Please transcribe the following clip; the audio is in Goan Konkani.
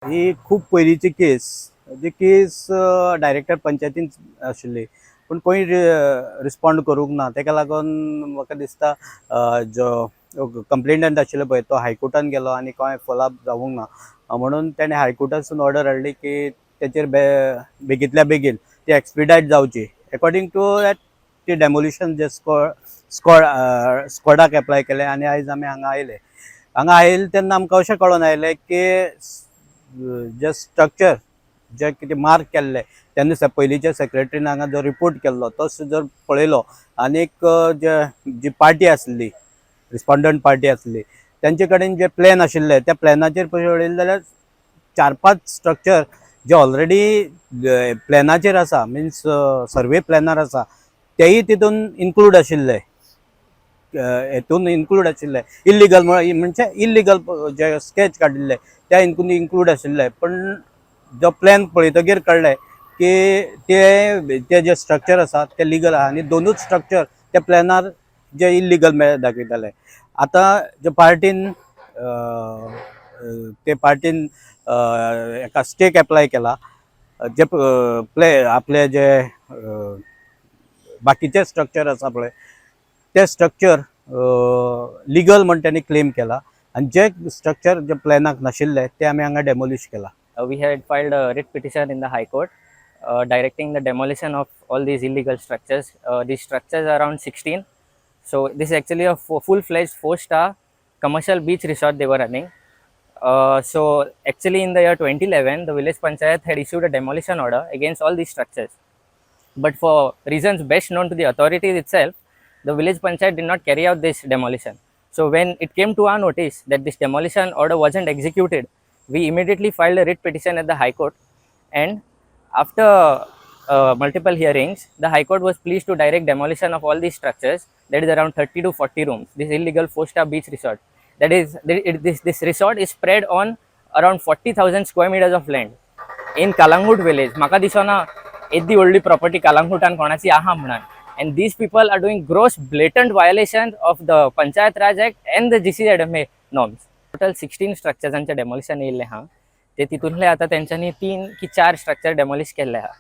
ही खूब पयलींची केस. जी केस डायरेक्टर पंचायतीन आशिल्ली, पूण खंय रिस्पोंड करूंक ना. तेका लागून म्हाका दिसता जो कंप्लेनंट आशिल्लो पळय, तो हायकोर्टान गेलो आनी कांय फॉलोअप जावंक ना, म्हणून तेणें हायकोर्टासून ऑर्डर हाडली की तेचेर बेगींतल्या बेगीन ती एक्सपिडायट जावची. एकॉर्डिंग टू that ती डेमोलिशन जे स्कॉडाक एप्लाय केलें आनी आयज आमी हांगा आयले. हांगा आयले तेन्ना आमकां अशें कळोन आयलें की जे स्ट्रक्चर जे कितें मार्क केल्ले तेन्ना पयलींच्या सेक्रेटरीन हांगा जो रिपोर्ट केल्लो तो जर पळयलो आनीक जे जी पार्टी आसली, रिस्पोंडंट पार्टी आसली, तेंचे कडेन जे प्लॅन आशिल्ले त्या प्लॅनाचेर पळयलें जाल्यार चार पांच स्ट्रक्चर जे ऑलरेडी प्लॅनाचेर आसा, मिन्स सर्वे प्लॅनार आसा, तेय तितून इन्क्लूड आशिल्ले, हेतून इन्क्लूड आशिल्ले. इल्लिगल म्हणजे इल्लिगल जे स्केच काडिल्ले त्या हितून इन्क्लूड आशिल्ले. पण जो प्लॅन पळयतगीर कळ्ळें की ते ते जे स्ट्रक्चर आसा ते लिगल आहा आनी दोनूच स्ट्रक्चर त्या प्लॅनार जे इल्लिगल दाखयताले. आतां जे पार्टीन ते पार्टीन एका स्टेक एप्लाय केला, जे प्ले आपले जे बाकीचे स्ट्रक्चर आसा पळय, ते स्ट्रक्चर लिगल म्हण त्यांनी क्लेम केला आनी जे स्ट्रक्चर जे प्लॅनाक नाशिल्ले ते आमी हांगा डेमोलिश केला. We had filed a writ petition in the High Court directing the demolition of all these illegal structures. These structures are around 16. So this is actually a full-fledged four-star commercial beach resort they were running. So actually in the year 2011, the village panchayat had issued a demolition order against all these structures. But for reasons best known to the authorities itself, the village panchayat did not carry out this demolition. So when it came to our notice that this demolition order wasn't executed, we immediately filed a writ petition at the High Court, and after multiple hearings, the High Court was pleased to direct demolition of all these structures, that is around 30 to 40 rooms, this illegal four-star beach resort. That is, this resort is spread on around 40,000 square meters of land in Calangute village. म्हाका दिसना येदी व्हडली प्रॉपर्टी कालांगूटान कोणाची आहा म्हणून. And these people are doing gross blatant violation of the Panchayat Raj Act and the GCZMA norms. Total 16 स्ट्रक्चर्सांचे demolition येयल्लें आहा. ते तितूंतले आतां तेंच्यांनी तीन की चार स्ट्रक्चर डेमोलिश केल्ले आहा.